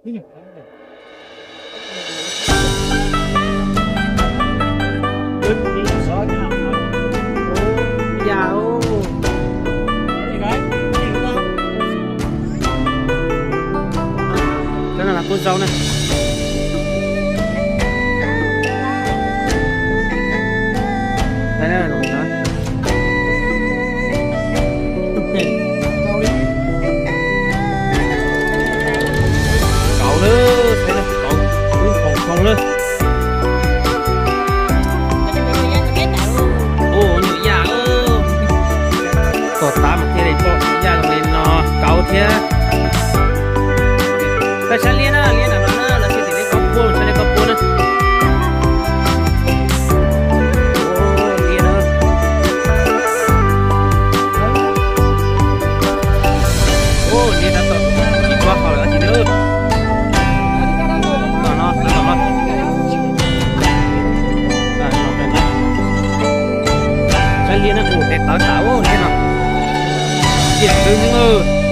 Cov no kuj zoo na. Kauv lawm, kauv, ub, kauv zoo lawm. Ub, nyuam yaj, tom tav mas thiaj li pom nyuam yaj zoo li no, kauv thiab. Koj saib liab na, liab nram no na, los sis tim liab koj puab, saib liab koj puab na. Ub, liab na. Ub, liab tab tom tsis nyob qhov lawm dab tsi na. Tom no, tom no. Saib liab na, ub, peb tawv tas ub, liab no. Tiaj xwb xwb.